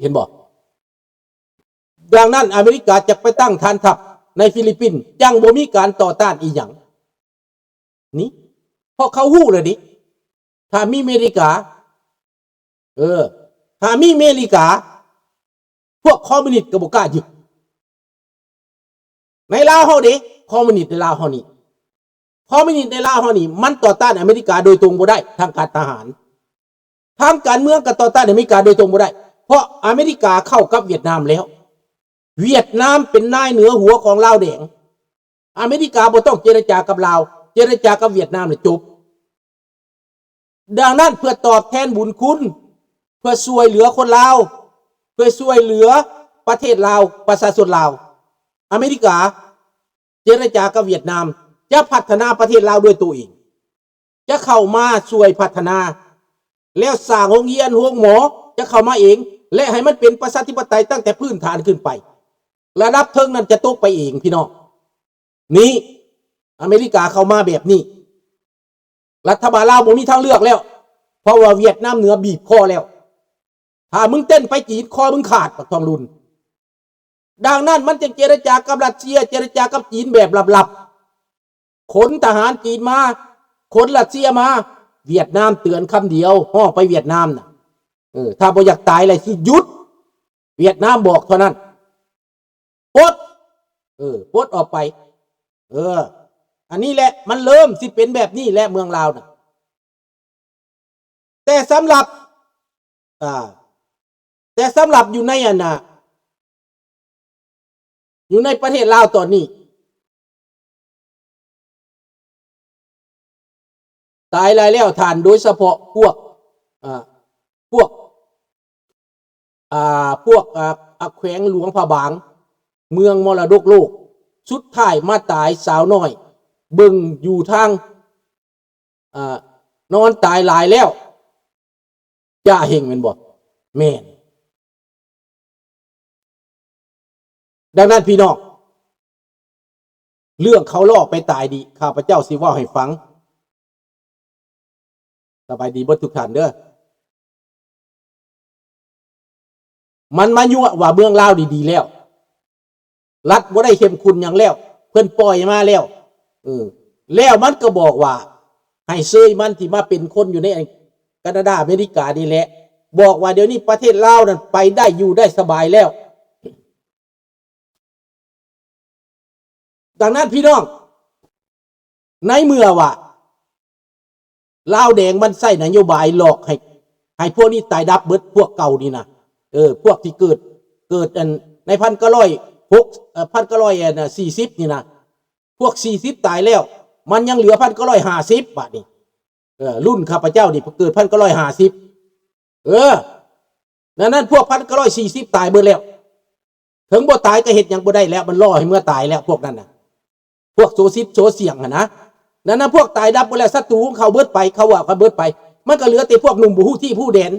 ເຫັນບໍ່? ດັ່ງນັ້ນອາເມລິກາຈະໄປຕັ້ງຖານທັບໃນຟີລິບປິນ ຈັ່ງບໍ່ມີການຕໍ່ຕ້ານອີ່ຫຍັງ ນີ້ ເພາະເຂົາຮູ້ແລ້ວນີ້ ຖ້າມີເມລິກາ ເອີ ຖ້າມີເມລິກາ ພວກຄອມມິວນິດກໍບໍ່ກ້າຍຶດ. ໃນລາວເຮົາເດ້ ຄອມມິວນິດໃນລາວເຮົານີ້ ຄອມມິວນິດໃນລາວເຮົານີ້ ມັນຕໍ່ຕ້ານອາເມລິກາໂດຍຕົງບໍ່ໄດ້ ທາງການທະຫານ. ທາງການເມືອງກໍຕໍ່ຕ້ານອາເມລິກາໂດຍຕົງບໍ່ໄດ້ ເພາະອາເມລິກາເຂົ້າກັບຫວຽດນາມແລ້ວ. ຫວຽດນາມເປັນນາຍເໜືອຫົວຂອງລາວແດງ. ອາເມລິກາບໍ່ຕ້ອງເຈລະຈາກັບລາວ, ເຈລະຈາກັບຫວຽດນາມແລ້ວຈົບ. ດັ່ງນັ້ນເພື່ອຕອບແທນບຸນຄຸນ, ເພື່ອຊ່ວຍເຫຼືອຄົນລາວ, ເພື່ອຊ່ວຍເຫຼືອປະເທດລາວ, ປະຊາຊົນລາວ, ອາເມລິກາເຈລະຈາກັບຫວຽດນາມ, ຈະພັດທະນາປະເທດລາວດ້ວຍໂຕເອງ. ຈະເຂົ້າມາຊ່ວຍພັດທະນາ ແລ້ວສ້າງໂຮງຮຽນໂຮງໝໍ ຈະເຂົ້າມາເອງ ແລະ ໃຫ້ມັນເປັນປະຊາທິປະໄຕຕັ້ງແຕ່ພື້ນຖານຂຶ້ນໄປ. ລະດັບເທິງນັ້ນຈະຕົກໄປເອງພີ່ນ້ອງ. ນີ້ ອາເມລິກາເຂົ້າມາແບບນີ້ ລັດຖະບານລາວບໍ່ມີທາງເລືອກແລ້ວ ເພາະວ່າຫວຽດນາມເໜືອບີບຄໍແລ້ວ. ຖ້າມຶງເຕັ້ນໄປຈີນ ຄໍມຶງຂາດ ບັກທອງລຸນ. ດັ່ງນັ້ນມັນຈຶ່ງເຈລະຈາກັບຣັດເຊຍ ເຈລະຈາກັບຈີນແບບລັບໆ. ຂົນທະຫານຈີນມາ, ຂົນຣັດເຊຍມາ, ຫວຽດນາມເຕືອນຄຳດຽວ, ຮ້ອງໄປຫວຽດນາມນະ. ເອີ, ຖ້າບໍ່ຢາກຕາຍແລ້ວຊິຢຸດ, ຫວຽດນາມບອກເທົ່ານັ້ນ. ປົດ, ເອີ, ປົດອອກໄປ. ເອີ, ອັນນີ້ແຫຼະ, ມັນເລີ່ມຊິເປັນແບບນີ້ແຫຼະ ເມືອງລາວນະ. ແຕ່ສຳລັບ, ອ່າ, ແຕ່ສຳລັບຢູ່ໃນອັນນ່າ, ຢູ່ໃນປະເທດລາວຕອນນີ້ ຕາຍຫຼາຍແລ້ວທ່ານ, ໂດຍສະເພາະພວກ, ອ່າ, ພວກ, ອ່າ, ພວກ, ອ່າ, ອ່າ, ແຂວງຫຼວງພະບາງ, ເມືອງມໍລະດົກໂລກ, ສຸດທ້າຍມາຕາຍສາວນ້ອຍ, ເບິ່ງຢູ່ທາງ, ອ່າ, ນອນຕາຍຫຼາຍແລ້ວ. ຈ້າເຮັງແມ່ນບໍ່? ແມ່ນ. ດັ່ງນັ້ນພີ່ນ້ອງ, ເລື່ອງເຂົາລອກໄປຕາຍນີ້ ຂ້າພະເຈົ້າຊິເວົ້າໃຫ້ຟັງ. ສະບາຍດີເບິດທຸກທ່ານເດີ. ມັນມາຍົວະວ່າເມືອງລາວນີ້ດີແລ້ວ. ລັດບໍ່ໄດ້ເຂັ້ມຂຸ້ນຫຍັງແລ້ວ, ເພິ່ນປ່ອຍມາແລ້ວ. ເອີ, ແລ້ວມັນກໍບອກວ່າໃຫ້ເຊີຍມັນທີ່ມາເປັນຄົນຢູ່ໃນການາດາ ອາເມລິການີ້ແຫຼະ, ບອກວ່າດຽວນີ້ປະເທດລາວນັ້ນໄປໄດ້ ຢູ່ໄດ້ສະບາຍແລ້ວ. ດັ່ງນັ້ນພີ່ນ້ອງ, ໃນເມື່ອວ່າ ລາວແດງມັນໃຊ້ນະໂຍບາຍຫຼອກໃຫ້, ໃຫ້ພວກນີ້ຕາຍດັບເບິດ ພວກເກົ່ານີ້ນະ. ເອີ, ພວກທີ່ເກີດ, ເກີດອັນໃນພັນເກົ້າຮ້ອຍຫົກ, ເອີ, ພັນເກົ້າຮ້ອຍສີ່ສິບນີ້ນະ. ພວກສີ່ສິບຕາຍແລ້ວ, ມັນຍັງເຫຼືອພັນເກົ້າຮ້ອຍຫ້າສິບບາດນີ້. ເອີ, ລຸ້ນຂ້າພະເຈົ້ານີ້ເກີດພັນເກົ້າຮ້ອຍຫ້າສິບ. ເອີ, ນັ້ນ, ນັ້ນພວກພັນເກົ້າຮ້ອຍສີ່ສິບຕາຍເບິດແລ້ວ. ເຖິງບໍ່ຕາຍກໍເຮັດຫຍັງບໍ່ໄດ້ແລ້ວ, ມັນລໍໃຫ້ເມືອຕາຍແລ້ວພວກນັ້ນນະ. ພວກໂຊຊິດໂຊສ່ຽງຫັ້ນນະ, ນັ້ນນະ ພວກຕາຍດັບໝົດແລ້ວ, ສັດຕູຂອງເຂົາເບິດໄປ, ເຂົາວ່າເຂົາເບິດໄປ, ມັນກໍເຫຼືອແຕ່ພວກໜຸ່ມບໍ່ຮູ້ທີ່ຮູ້ແດນ,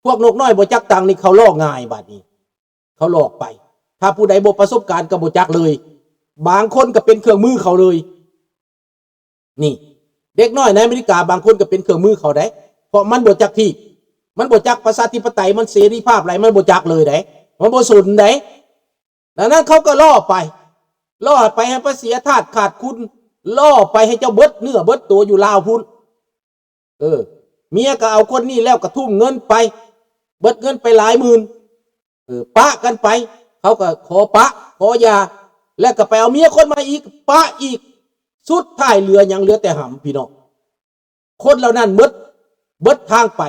ພວກນົກນ້ອຍບໍ່ຈັກຕັງນີ້ ເຂົາຫຼອກງ່າຍບາດນີ້, ເຂົາຫຼອກໄປ. ຖ້າຜູ້ໃດບໍ່ປະສົບການກໍບໍ່ຈັກເລີຍ, ບາງຄົນກໍເປັນເຄື່ອງມືເຂົາເລີຍ. ນີ້ ເດັກນ້ອຍໃນອາເມລິກາບາງຄົນກໍເປັນເຄື່ອງມືເຂົາໄດ໋, ເພາະມັນບໍ່ຈັກທີ່, ມັນບໍ່ຈັກປະຊາທິປະໄຕ, ມັນເສລີພາບຫຼາຍ, ມັນບໍ່ຈັກເລີຍໄດ໋, ມັນບໍ່ສົນໄດ໋. ດັ່ງນັ້ນເຂົາກໍລໍ້ໄປ, ລໍ້ໄປໃຫ້ໄປເສຍທາດຂາດຄຸນ, ລໍ້ໄປໃຫ້ເຈົ້າເບິດເນື້ອເບິດໂຕຢູ່ລາວພຸ້ນ. ເອີ, ເມຍກໍເອົາຄົນນີ້ແລ້ວກໍທຸ່ມເງິນໄປ, ເບິດເງິນໄປຫຼາຍໝື່ນ. ເອີ, ປະກັນໄປ, ເຂົາກໍຂໍປະ, ຂໍຢ່າ, ແລ້ວກໍໄປເອົາເມຍຄົນໃໝ່ອີກ, ປະອີກ. ສຸດທ້າຍເຫຼືອຫຍັງ? ເຫຼືອແຕ່ຫຳ, ພີ່ນ້ອງ. ຄົນເຫຼົ່ານັ້ນໝົດ, ເບິດທາງໄປ,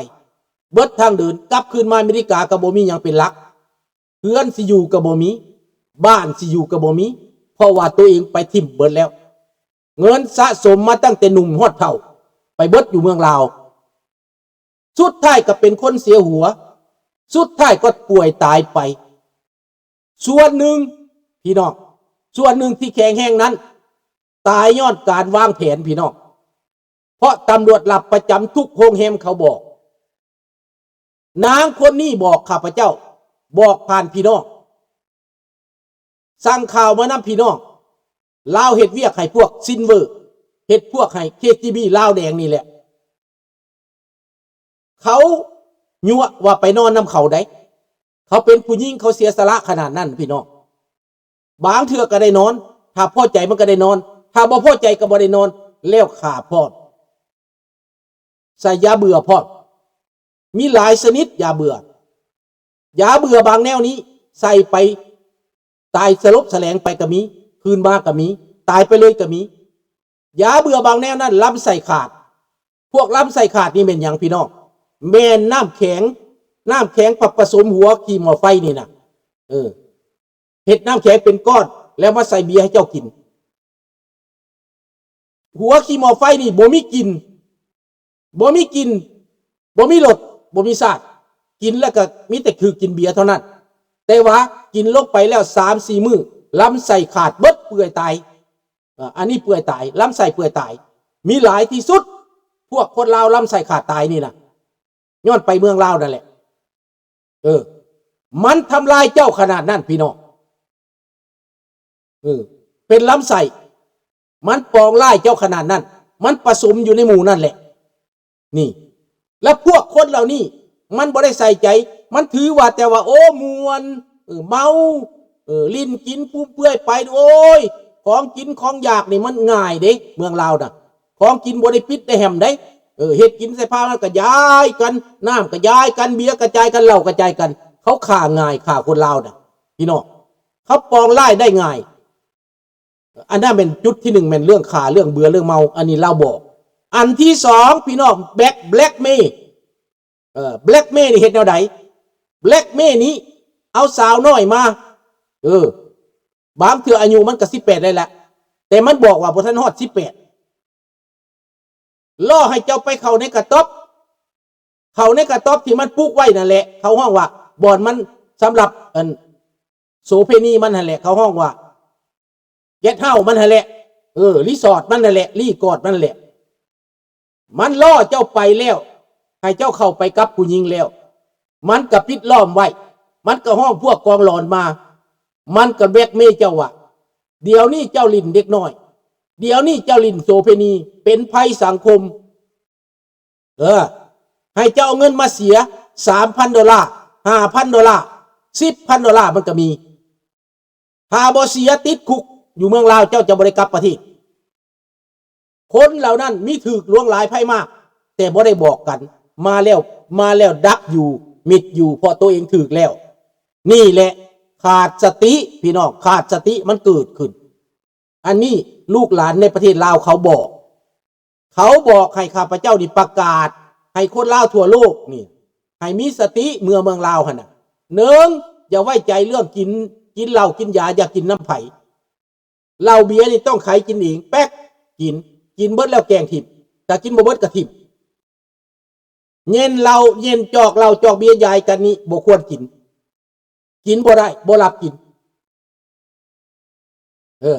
ເບິດທາງເດີນ, ກັບຄືນມາອາເມລິກາກໍບໍ່ມີຫຍັງເປັນຫຼັກ. ເຮືອນຊິຢູ່ກໍບໍ່ມີ, ບ້ານຊິຢູ່ກໍບໍ່ມີ, ເພາະວ່າໂຕເອງໄປຖິ້ມເບິດແລ້ວ. ເງິນສະສົມມາຕັ້ງແຕ່ໜຸ່ມຮອດເຖົ້າ, ໄປເບິດຢູ່ເມືອງລາວ. ສຸດທ້າຍກໍເປັນຄົນເສຍຫົວ, ສຸດທ້າຍກໍປ່ວຍຕາຍໄປ. ສ່ວນໜຶ່ງ, ພີ່ນ້ອງ, ສ່ວນໜຶ່ງທີ່ແຂງແຮງນັ້ນ ຕາຍຍ້ອນການວາງແຜນ, ພີ່ນ້ອງ. ເພາະຕຳຫຼວດລັບປະຈຳທຸກໂຮງແຮມເຂົາບອກ. ນາງຄົນນີ້ບອກຂ້າພະເຈົ້າ, ບອກຜ່ານພີ່ນ້ອງ, ສັ່ງຂ່າວມານຳພີ່ນ້ອງ. ລາວເຮັດວຽກໃຫ້ພວກຊິນເວີ, ເຮັດພວກໃຫ້ເຄຈີບີລາວແດງນີ້ແຫຼະ. ເຂົາຍົວະວ່າໄປນອນນຳເຂົາໄດ໋, ເຂົາເປັນຜູ້ຍິງ ເຂົາເສຍສະຫຼະຂະໜາດນັ້ນ ພີ່ນ້ອງ. ບາງເທື່ອກໍໄດ້ນອນ ຖ້າພໍໃຈມັນກໍໄດ້ນອນ ຖ້າບໍ່ພໍໃຈກໍບໍ່ໄດ້ນອນ ແລ້ວຂ້າພ້ອມ ໃສ່ຢາເບື່ອພ້ອມ. ມີຫຼາຍຊະນິດຢາເບື່ອ. ຢາເບື່ອບາງແນວນີ້ໃສ່ໄປ ຕາຍສະຫຼົບສະແຫຼງໄປກໍມີ ຄືນມາກໍມີ ຕາຍໄປເລີຍກໍມີ. ຢາເບື່ອບາງແນວນັ້ນລຳໄສ້ຂາດ. ພວກລຳໄສ້ຂາດນີ້ແມ່ນຫຍັງພີ່ນ້ອງ? ແມ່ນນ້ຳແຂງ ນ້ຳແຂງປະ ປະສົມຫົວຂີ້ໝໍ້ໄຟນີ້ນະ ເອີ ເຮັດນ້ຳແຂງເປັນກ້ອນ ແລ້ວມາໃສ່ເບຍໃຫ້ເຈົ້າກິນ. ຫົວຂີ້ໝໍ້ໄຟນີ້ບໍ່ມີກິ່ນ ບໍ່ມີກິ່ນ ບໍ່ມີລົດ ບໍ່ມີຊາດ ກິນແລ້ວກໍມີແຕ່ຄືກິນເບຍເທົ່ານັ້ນ. ແຕ່ວ່າກິນລົງໄປແລ້ວສາມສີ່ມື້ ລຳໄສ້ຂາດເບິດ ເປື່ອຍຕາຍ. ເອີ ອັນນີ້ເປື່ອຍຕາຍ ລຳໄສ້ເປື່ອຍຕາຍ ມີຫຼາຍທີ່ສຸດ. ພວກຄົນລາວລຳໄສ້ຂາດຕາຍນີ້ນະ ຍ້ອນໄປເມືອງລາວນັ້ນແຫຼະ. ເອີ ມັນທຳລາຍເຈົ້າຂະໜາດນັ້ນພີ່ນ້ອງ. ເອີ ເປັນລຳໄສ້ ມັນປອງຮ້າຍເຈົ້າຂະໜາດນັ້ນ ມັນປະສົມຢູ່ໃນໝູ່ນັ້ນແຫຼະ. ນີ້ ແລ້ວພວກຄົນເຫຼົ່ານີ້ມັນບໍ່ໄດ້ໃສ່ໃຈ ມັນຖືວ່າແຕ່ວ່າ ໂອ້ ມ່ວນ ເອີ ເມົາ ເອີ ຫຼິ້ນກິນຟຸມເຟືອຍໄປ. ໂອ້ຍ ຂອງກິນຂອງຢາກນີ້ມັນງ່າຍເດ້ ເມືອງລາວນະ ຂອງກິນບໍ່ໄດ້ປິດໄດ້ແຫມໃດ. ເອີ ເຮັດກິນໃສ່ພາ ມັນກະຢາຍກັນ ນ້ຳກະຢາຍກັນ ເບຍກະຈາຍກັນ ເຫຼົ້າກະຈາຍກັນ. ເຂົາຂ້າງ່າຍ ຂ້າຄົນລາວນະ ພີ່ນ້ອງ ເຂົາປອງຮ້າຍໄດ້ງ່າຍ. ອັນນັ້ນແມ່ນຈຸດທີໜຶ່ງ ແມ່ນເລື່ອງຂ້າ ເລື່ອງເບື່ອ ເລື່ອງເມົາ ອັນນີ້ລາວບອກ. ອັນທີສອງ ພີ່ນ້ອງ ແບລັກ ແບລັກເມ ເອີ ແບລັກເມນີ້ເຮັດແນວໃດ? ແບລັກເມນີ້ເອົາສາວນ້ອຍມາ ເອີ ບາງເທື່ອອາຍຸມັນກໍສິບແປດໄດ້ແຫຼະ ແຕ່ມັນບອກວ່າບໍ່ທັນຮອດສິບແປດ ລໍ້ໃຫ້ເຈົ້າໄປເຂົ້າໃນກະຕ໊ອບ ເຂົ້າໃນກະຕ໊ອບທີ່ມັນປຸກໄວ້ນັ້ນແຫຼະ ເຂົາຮ້ອງວ່າບ່ອນມັນສຳລັບ ອັນ ໂສເພນີມັນຫັ້ນແຫຼະ ເຂົາຮ້ອງວ່າ ເກັດເຮົາມັນຫັ້ນແຫຼະ ເອີ ຣີສອດມັນຫັ້ນແຫຼະ ຣີກອດມັນຫັ້ນແຫຼະ. ມັນລໍ້ເຈົ້າໄປແລ້ວ ໃຫ້ເຈົ້າເຂົ້າໄປກັບຜູ້ຍິງແລ້ວ ມັນກໍປິດລ້ອມໄວ້ ມັນກໍຮ້ອງພວກກອງຫຼອນມາ ມັນກໍແບລັກເມເຈົ້າວ່າ ດຽວນີ້ເຈົ້າຫຼິ້ນເດັກນ້ອຍ ດຽວນີ້ເຈົ້າຫຼິ້ນໂສເພນີ ເປັນໄພສັງຄົມ. ເອີ ໃຫ້ເຈົ້າເອົາເງິນມາເສຍ ສາມພັນໂດລາ ຫ້າພັນໂດລາ ສິບພັນໂດລາ ມັນກໍມີ. ຖ້າບໍ່ເສຍຕິດຄຸກ ຢູ່ເມືອງລາວເຈົ້າຈະບໍ່ໄດ້ກັບປະເທດ. ຄົນເຫຼົ່ານັ້ນມີຖືກລວງຫຼາຍໄພມາກ ແຕ່ບໍ່ໄດ້ບອກກັນ ມາແລ້ວ ມາແລ້ວດັກຢູ່ ມິດຢູ່ ເພາະໂຕເອງຖືກແລ້ວ. ນີ້ແຫຼະຂາດສະຕິ ພີ່ນ້ອງ ຂາດສະຕິ ມັນເກີດຂຶ້ນ. ອັນນີ້ລູກຫຼານໃນປະເທດລາວເຂົາບອກ ເຂົາບອກໃຫ້ຂ້າພະເຈົ້ານີ້ປະກາດໃຫ້ຄົນລາວທົ່ວໂລກນີ້ ໃຫ້ມີສະຕິເມືອເມືອງລາວຫັ້ນນະ. ໜຶ່ງ ຢ່າໄວ້ໃຈເລື່ອງກິນ ກິນເຫຼົ້າກິນຢາ ຢ່າກິນນຳໃຜ. ເຫຼົ້າເບຍນີ້ຕ້ອງໄຂກິນເອງ ແປັກ ກິນ ກິນເບິດແລ້ວແກງຖິ້ມ ຖ້າກິນບໍ່ເບິດກໍຖິ້ມ. ເຫງັນເຫຼົ້າ ເຫງັນຈອກເຫຼົ້າຈອກເບຍຢາຍກັນນີ້ບໍ່ຄວນກິນ ກິນບໍ່ໄດ້ ບໍ່ຮັບກິນ. ເອີ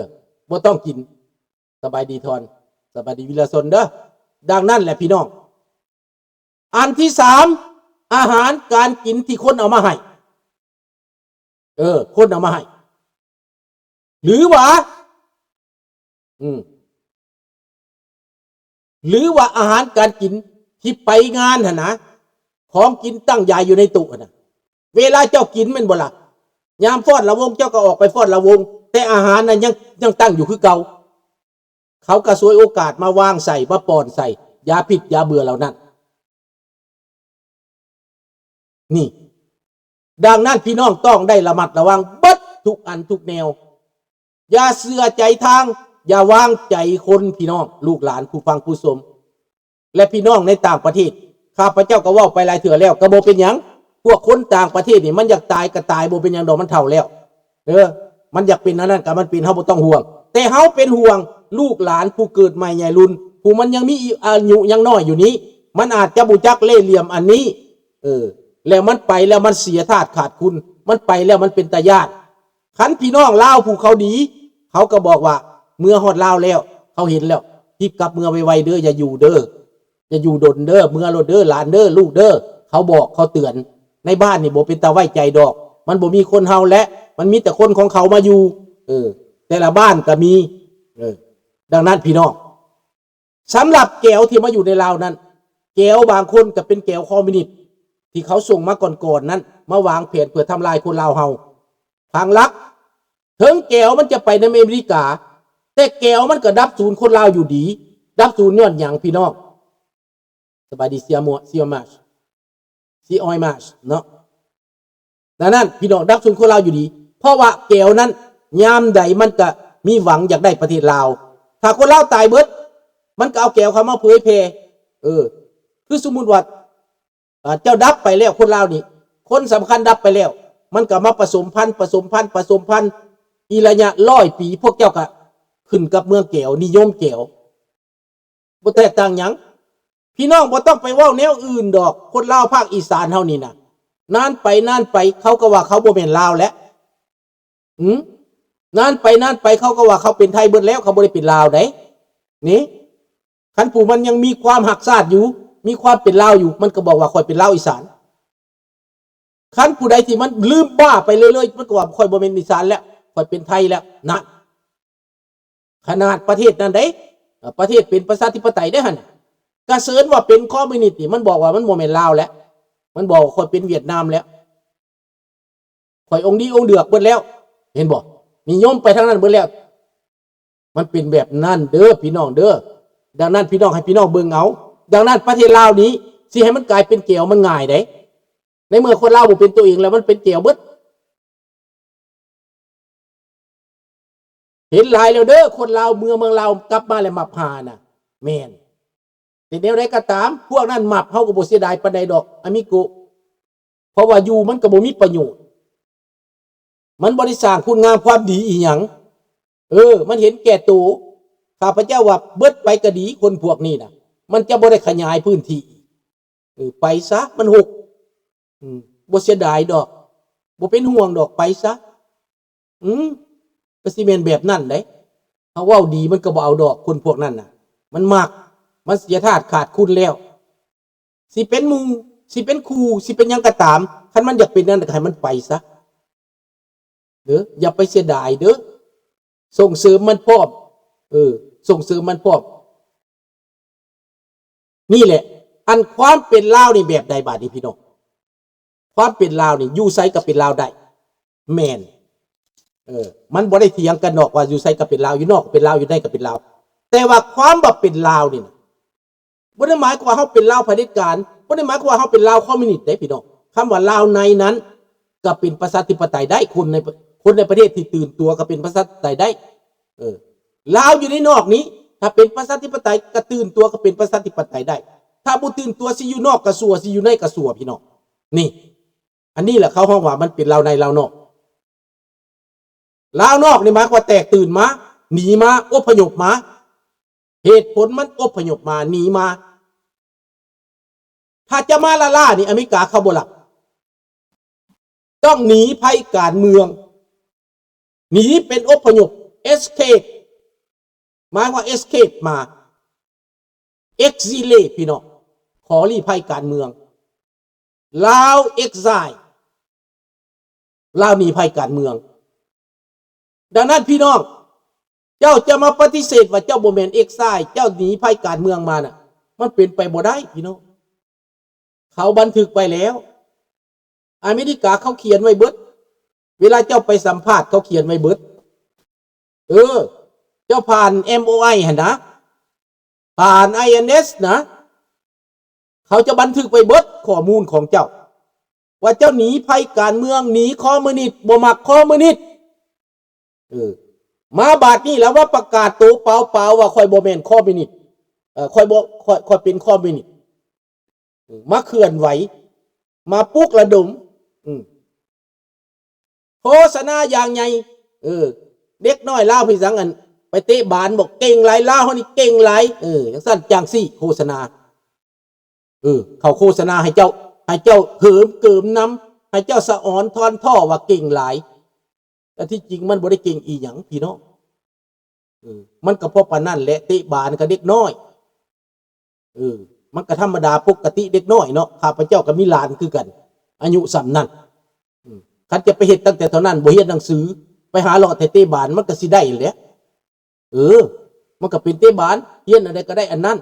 ບໍ່ຕ້ອງກິນ. ສະບາຍດີທອນ ສະບາຍດີວິລະຊົນເດີ. ດັ່ງນັ້ນແຫຼະພີ່ນ້ອງ ອັນທີສາມ ອາຫານການກິນທີ່ຄົນເອົາມາໃຫ້ ເອີ ຄົນເອົາມາໃຫ້ ຫຼືວ່າ ອືມ ຫຼືວ່າອາຫານການກິນທີ່ໄປງານຫັ້ນນະ ຂອງກິນຕັ້ງຢາຍຢູ່ໃນໂຕະຫັ້ນນະ ເວລາເຈົ້າກິນແມ່ນບໍ່ລະ? ຍາມຟ້ອນລະວົງເຈົ້າກໍອອກໄປຟ້ອນລະວົງ ແຕ່ອາຫານນັ້ນຍັງ ຍັງຕັ້ງຢູ່ຄືເກົ່າ. ເຂົາກໍສວຍໂອກາດມາວາງໃສ່ ມາປ້ອນໃສ່ຢາພິດຢາເບື່ອເຫຼົ່ານັ້ນ. ນີ້ ດັ່ງນັ້ນ ພີ່ນ້ອງຕ້ອງໄດ້ລະມັດລະວັງເບິດທຸກອັນທຸກແນວ. ຢ່າເຊື່ອໃຈທາງ ຢ່າວາງໃຈຄົນ ພີ່ນ້ອງ ລູກຫຼານ ຜູ້ຟັງຜູ້ຊົມ ແລະ ພີ່ນ້ອງໃນຕ່າງປະເທດ. ຂ້າພະເຈົ້າກໍເວົ້າໄປຫຼາຍເທື່ອແລ້ວ ກໍບໍ່ເປັນຫຍັງ. ພວກຄົນຕ່າງປະເທດນີ້ ມັນຢາກຕາຍກໍຕາຍ ບໍ່ເປັນຫຍັງດອກ ມັນເຖົ້າແລ້ວ. ເອີ ມັນຢາກເປັນອັນນັ້ນກໍມັນເປັນ ເຮົາບໍ່ຕ້ອງຫ່ວງ. ແຕ່ເຮົາເປັນຫ່ວງລູກຫຼານຜູ້ເກີດໃໝ່ໃຫຍ່ລຸນ ຜູ້ມັນຍັງມີອາຍຸຍັງນ້ອຍຢູ່ນີ້ ມັນອາດຈະບໍ່ຈັກເລ່ຫຼ່ຽມອັນນີ້. ເອີ ແລ້ວມັນໄປແລ້ວມັນເສຍທາດຂາດຄຸນ ມັນໄປແລ້ວມັນເປັນຕາຢ້ານ. ຄັນພີ່ນ້ອງລາວຜູ້ເຂົາດີ ເຂົາກໍບອກວ່າ ເມືອຮອດລາວແລ້ວ ເຂົາເຫັນແລ້ວ ຮີບກັບເມືອໄວໆເດີ ຢ່າຢູ່ເດີ ຢ່າຢູ່ດົນເດີ ເມືອໂລດເດີ ຫຼານເດີ ລູກເດີ. ເຂົາບອກ ເຂົາເຕືອນ. ໃນບ້ານນີ້ບໍ່ເປັນຕາໄວ້ໃຈດອກ ມັນບໍ່ມີຄົນເຮົາແຫຼະ ມັນມີແຕ່ຄົນຂອງເຂົາມາຢູ່. ເອີ ແຕ່ລະບ້ານກໍມີ. ເອີ ດັ່ງນັ້ນ ພີ່ນ້ອງ ສຳລັບແກວທີ່ມາຢູ່ໃນລາວນັ້ນ ແກວບາງຄົນກໍເປັນແກວຄອມມິວນິດ ທີ່ເຂົາສົ່ງມາກ່ອນໆນັ້ນ ມາວາງແຜນເພື່ອທຳລາຍຄົນລາວເຮົາ. ພັງລັກ ເຖິງແກວມັນຈະໄປນຳອາເມລິກາ ແຕ່ແກວມັນກໍດັບສູນຄົນລາວຢູ່ດີ. ດັບສູນຍ້ອນຫຍັງພີ່ນ້ອງ? ສະບາຍດີ ເຊຍມົວ ເຊຍມາຊ ເຊຍອອຍມາຊເນາະ. ດັ່ງນັ້ນ ພີ່ນ້ອງ ດັບສູນຄົນລາວຢູ່ດີ ເພາະວ່າແກວນັ້ນ ຍາມໃດມັນກະມີຫວັງຢາກໄດ້ປະເທດລາວ. ຖ້າຄົນລາວຕາຍເບິດ ມັນກະເອົາແກວເຂົ້າມາເຜີຍແຜ່. ເອີ ຄືສົມມຸດວ່າ ເອີ ເຈົ້າດັບໄປແລ້ວ ຄົນລາວນີ້ ຄົນສຳຄັນດັບໄປແລ້ວ ມັນກະມາປະສົມພັນ ປະສົມພັນ ປະສົມພັນ ອີກໄລຍະຮ້ອຍປີ ພວກເຈົ້າກະຂຶ້ນກັບເມືອງແກວ ນິຍົມແກວ. ບໍ່ແຕກຕ່າງຫຍັງ. ພີ່ນ້ອງບໍ່ຕ້ອງໄປເວົ້າແນວອື່ນດອກ. ຄົນລາວພາກອີສານເຮົານີ້ນະ ນານໄປນານໄປ ເຂົາກໍວ່າເຂົາບໍ່ແມ່ນລາວແລ້ວ. ຫືມ? ນານໄປນານໄປ ເຂົາກໍວ່າເຂົາເປັນໄທເບິດແລ້ວ ເຂົາບໍ່ໄດ້ເປັນລາວໃດ໋. ນີ້ ຄັນຜູ້ມັນຍັງມີຄວາມຮັກຊາດຢູ່ ມີຄວາມເປັນລາວຢູ່ ມັນກໍບອກວ່າຂ້ອຍເປັນລາວອີສານ. ຄັນຜູ້ໃດທີ່ມັນລືມບ້າໄປເລີຍໆ ມັນກໍວ່າຂ້ອຍບໍ່ແມ່ນອີສານແລ້ວ ຂ້ອຍເປັນໄທແລ້ວ. ນັ້ນ ຂະໜາດປະເທດນັ້ນເດ້ ເອີ ປະເທດເປັນປະຊາທິປະໄຕເດ້ຫັ້ນ ກະເຊີນວ່າເປັນຄອມມິວນິດນີ້ ມັນບອກວ່າມັນບໍ່ແມ່ນລາວແລ້ວ ມັນບອກວ່າຂ້ອຍເປັນຫວຽດນາມແລ້ວ ຂ້ອຍອົງດີອົງເດືອກເບິດແລ້ວ. ເຫັນບໍ່? ນິຍົມໄປທາງນັ້ນເບິດແລ້ວ. ມັນເປັນແບບນັ້ນເດີພີ່ນ້ອງເດີ. ດັ່ງນັ້ນພີ່ນ້ອງ ໃຫ້ພີ່ນ້ອງເບິ່ງເອົາ. ດັ່ງນັ້ນປະເທດລາວນີ້ ຊິໃຫ້ມັນກາຍເປັນແກວມັນງ່າຍໃດ໋ ໃນເມື່ອຄົນລາວບໍ່ເປັນຕົວເອງແລ້ວ ມັນເປັນແກວເບິດ. ເຫັນຫຼາຍແລ້ວເດີ ຄົນລາວເມືອເມືອງລາວ ກັບມາແລ້ວມັບຫານະ. ແມ່ນ ແຕ່ແນວໃດກໍຕາມ ພວກນັ້ນມັບ ເຮົາກໍບໍ່ເສຍດາຍປານໃດດອກ ອາມິໂກ ເພາະວ່າຢູ່ມັນກໍບໍ່ມີປະໂຫຍດ ມັນບໍ່ໄດ້ສ້າງຄຸນງາມຄວາມດີອີຫຍັງ. ເອີ ມັນເຫັນແກ່ໂຕ. ຂ້າພະເຈົ້າວ່າເບິດໄປກໍດີ ຄົນພວກນີ້ນະ ມັນຈະບໍ່ໄດ້ຂະຫຍາຍພື້ນທີ່. ເອີ ໄປຊະ ມັນຮົກ. ອືມ ບໍ່ເສຍດາຍດອກ ບໍ່ເປັນຫ່ວງດອກ ໄປຊະ. ອືມ ກໍຊິແມ່ນແບບນັ້ນໃດ໋. ເຮົາເວົ້າດີມັນກໍບໍ່ເອົາດອກ ຄົນພວກນັ້ນນະ ມັນມັກ ມັນເສຍທາດຂາດຄຸນແລ້ວ. ຊິເປັນໝູ່ ຊິເປັນຄູ່ ຊິເປັນຫຍັງກໍຕາມ ຄັນມັນຢາກເປັນນັ້ນກໍໃຫ້ມັນໄປຊະເດີ. ຢ່າໄປເສຍດາຍເດີ ສົ່ງເສີມມັນພ້ອມ. ເອີ ສົ່ງເສີມມັນພ້ອມ. ນີ້ແຫຼະ ອັນຄວາມເປັນລາວນີ້ແບບໃດບາດນີ້ພີ່ນ້ອງ? ຄວາມເປັນລາວນີ້ ຢູ່ໃສກໍເປັນລາວໄດ້. ແມ່ນ ເອີ ມັນບໍ່ໄດ້ຖຽງກັນດອກວ່າຢູ່ໃສກໍເປັນລາວ ຢູ່ນອກກໍເປັນລາວ ຢູ່ໃນກໍເປັນລາວ. ແຕ່ວ່າຄວາມວ່າເປັນລາວນີ້ນະ ບໍ່ໄດ້ໝາຍຄວາມວ່າເຮົາເປັນລາວຜະເດັດການ ບໍ່ໄດ້ໝາຍຄວາມວ່າເຮົາເປັນລາວຄອມມິວນິດເດ້ພີ່ນ້ອງ. ຄຳວ່າລາວໃນນັ້ນກໍເປັນປະຊາທິປະໄຕໄດ້ ຄົນໃນ ຄົນໃນປະເທດທີ່ຕື່ນຕົວກໍເປັນປະຊາທິປະໄຕໄດ້. ເອີ ລາວຢູ່ໃນນອກນີ້ ຖ້າເປັນປະຊາທິປະໄຕກໍຕື່ນຕົວກໍເປັນປະຊາທິປະໄຕໄດ້. ຖ້າບໍ່ຕື່ນຕົວ ຊິຢູ່ນອກກໍຊົ່ວ ຊິຢູ່ໃນກໍຊົ່ວ ພີ່ນ້ອງ. ນີ້ ອັນນີ້ແຫຼະເຂົາຮ້ອງວ່າມັນເປັນລາວໃນລາວນອກ. ລາວນອກນີ້ໝາຍຄວາມວ່າແຕກຕື່ນມາ ໜີມາ ອົບພະຍົບມາ. ເຫດຜົນມັນອົບພະຍົບມາ ໜີມາ. ຖ້າຈະມາລ້າໆນີ້ ອາເມລິກາເຂົາບໍ່ຮັບ. ຕ້ອງໜີໄພການເມືອງ ໜີເປັນອົບພະຍົບ ເອສເຄບ ໝາຍວ່າເອສເຄບມາ ເອັກຊິເລ ພີ່ນ້ອງ ຂໍລີ້ໄພການເມືອງ. ລາວເອັກໄຊ ລາວໜີໄພການເມືອງ. ດັ່ງນັ້ນພີ່ນ້ອງ ເຈົ້າຈະມາປະຕິເສດວ່າເຈົ້າບໍ່ແມ່ນເອັກໄຊ ເຈົ້າໜີໄພການເມືອງມານະ ມັນເປັນໄປບໍ່ໄດ້ພີ່ນ້ອງ. ເຂົາບັນທຶກໄວ້ແລ້ວ ອາເມລິກາເຂົາຂຽນໄວ້ເບິດ ເວລາເຈົ້າໄປສຳພາດເຂົາຂຽນໄວ້ເບິດ. ເອີ ເຈົ້າຜ່ານເອັມໂອໄອຫັ້ນນະ ຜ່ານໄອເອັນເອສນະ ເຂົາຈະບັນທຶກໄວ້ເບິດຂໍ້ມູນຂອງເຈົ້າ ວ່າເຈົ້າໜີໄພການເມືອງ ໜີຄອມມິວນິດ ບໍ່ມັກຄອມມິວນິດ. ເອີ ມາບາດນີ້ລະມາປະກາດໂຕເປົ່າໆວ່າຂ້ອຍບໍ່ແມ່ນຄອມມິວນິດ ເອີ ຂ້ອຍບໍ່ ຂ້ອຍ ຂ້ອຍເປັນຄອມມິວນິດ. ເອີ ມາເຄື່ອນໄຫວ ມາປຸກລະດົມ ອືມ ໂຄສະນາຢ່າງໃຫຍ່. ເອີ ເດັກນ້ອຍລາວເປັນຫຍັງ ອັນ ໄປເຕະບານ ບອກເກັ່ງຫຼາຍ ລາວເຮົານີ້ເກັ່ງຫຼາຍ ເອີ ຈັ່ງຊັ້ນຈັ່ງຊີ້ ໂຄສະນາ. ເອີ ເຂົາໂຄສະນາໃຫ້ເຈົ້າ ໃຫ້ເຈົ້າເຫີມເກີມນຳ ໃຫ້ເຈົ້າສະອອນທ້ອນທໍ້ວ່າເກັ່ງຫຼາຍ ແຕ່ທີ່ຈິງມັນບໍ່ໄດ້ເກັ່ງອີ່ຫຍັງພີ່ນ້ອງ. ເອີ ມັນກໍພໍປານນັ້ນແຫຼະ ເຕະບານກັບເດັກນ້ອຍ. ເອີ ມັນກໍທຳມະດາປົກກະຕິເດັກນ້ອຍເນາະ ຂ້າພະເຈົ້າກໍມີຫຼານຄືກັນ ອາຍຸສ່ຳນັ້ນ. ເອີ ຄັນຈະໄປເຮັດຕັ້ງແຕ່ເທົ່ານັ້ນ ບໍ່ຮຽນໜັງສື ໄປຫາເລາະແຕ່ເຕະບານ ມັນກໍຊິໄດ້ແຫຼະ. ເອີ ມັນກໍເປັນເຕະບານ ຮຽນອັນໃດກໍໄດ້ອັນນັ້ນ.